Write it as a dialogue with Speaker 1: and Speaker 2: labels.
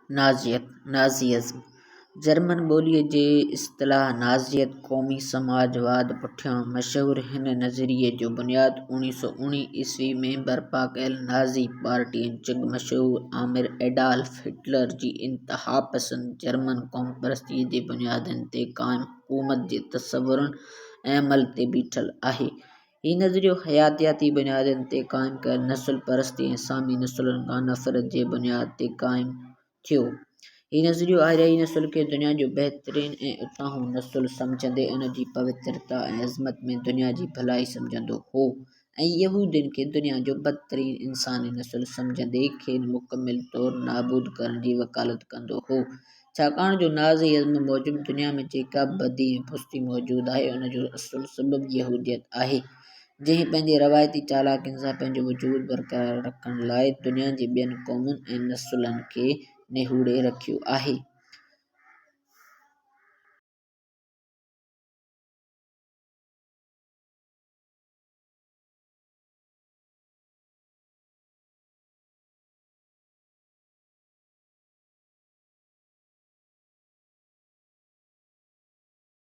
Speaker 1: نازيت، Nazism، German ٻوليء جي اصطلاح نازيت قومي سماج واد پٺيان مشهور هن نظريي جو بنياد 1919 عيسوي ۾ برپا ڪيل نازي پارٽي ۽ جڳ مشهور آمر ايڊالف هٽلر جي انتهاپسند جرمن قومپرستيء جي بنيادن تي قائم حڪومت جي تصورن ۽ عمل تي بيٺل آهي. هي نظريو حياتياتي بنيادن تي قائم ڪيل نسل پرستي ۽ سامي نسلن کان نفرت جي بنياد تي قائم ٿيو. هي نظريو آريائي نسل کي دنيا جو بهترين ۽ اتاهون نسل سمجهندي ان جي پوترتا ۽ عظمت ۾ دنيا جي ڀلائي سمجهندو هو ۽ يهودين کي دنيا جو بدترين انساني نسل سمجهندي کين مڪمل طور نابود ڪرڻ جي وڪالت ڪندو هو. ڇاڪاڻ جو نازي ازم موجب دنيا ۾ جيڪا به بدي ۽ پستي موجود آهي ان جو اصل سبب يهوديت آهي جنهن پنهنجي روايتي چالاڪين سان پنهنجو وجود برقرار رکڻ لاء دنيا جي ٻين قومن ۽ نسلن کي نهوڙي رکيو آهي.